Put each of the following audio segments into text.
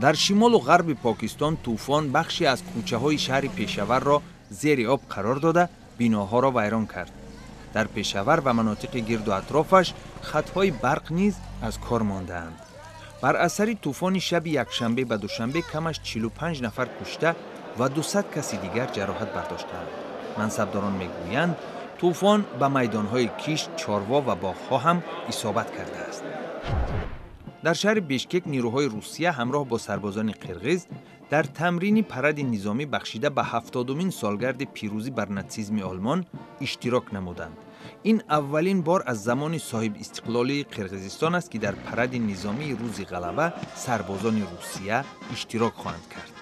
Дар шимолу ғарби Покистон тӯфон бахше аз кӯчаҳои шаҳри Пешаварро зери об қарор дода, биноҳоро вайрон кард. Дар Пешавар ва манотиқи гирду атрофаш хатҳои барқ низ аз кор мондаанд. Бар асари тӯфони шаби якшанбе ба душанбе камаш 45 нафар кушта ва 200 каси дигар ҷароҳат бардоштаанд. Мансабдорон мегӯянд, тӯфон ба майдонҳои кишт, чорво ва боғҳо ҳам исобат кардааст. Дар шаҳри Бишкек нирӯҳои Русия ҳамроҳ бо сарбозони қирғиз дар тамрини паради низомӣ, бахшида ба 70-умин солгарди пирӯзӣ бар натсизми Олмон, иштирок намуданд. Ин аввалин бор аз замони соҳибистиқлолии Қирғизистон аст, ки дар паради низомии Рӯзи Ғалаба сарбозони Русия иштирок хоҳанд кард.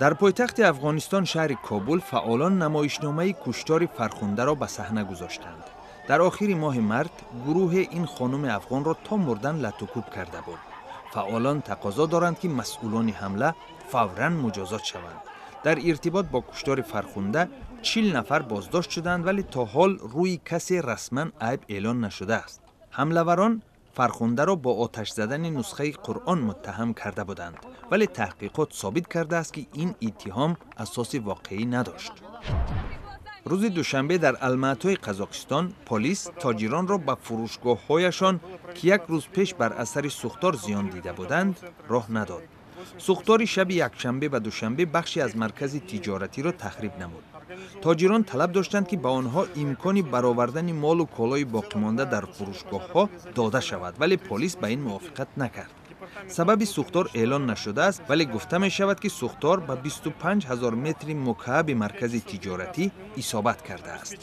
Дар пойтахти Афғонистон, шаҳри Кобул, фаъолон намоишномаи куштори Фархундаро ба саҳна гузоштанд. Дар охири моҳи март гурӯҳе ин хонуми афғонро то мурдан латукӯб карда буд. Фаъолон тақозо доранд, ки масъулони ҳамла фавран муҷозот шаванд. Дар иртибот бо куштори Фархунда 40 нафар боздошт шуданд, вале то ҳол рӯи касе расман айб эълон нашудааст. Ҳамлаварон Фархундаро бо оташ задани нусхаи Қуръон муттаҳам карда буданд, вале таҳқиқот собит кардааст, ки ин иттиҳом асоси воқеӣ надошт. Рӯзи душанбе дар Алматои Қазоқистон полис тоҷиронро ба фурӯшгоҳҳояшон, ки як рӯз пеш бар асари сӯхтор зиён дида буданд, роҳ надод. Сӯхтори шаби якшанбе ба душанбе бахше аз маркази тиҷоратиро тахриб намуд. Тоҷирон талаб доштанд, ки ба онҳо имкони баровардани молу колои боқимонда дар фурӯшгоҳҳо дода шавад, вале полис ба ин мувофиқат накард. Сабаби сӯхтор эълон нашудааст, вале гуфта мешавад, ки сӯхтор ба 25 000 метри мукааби маркази тиҷоратӣ исобат кардааст.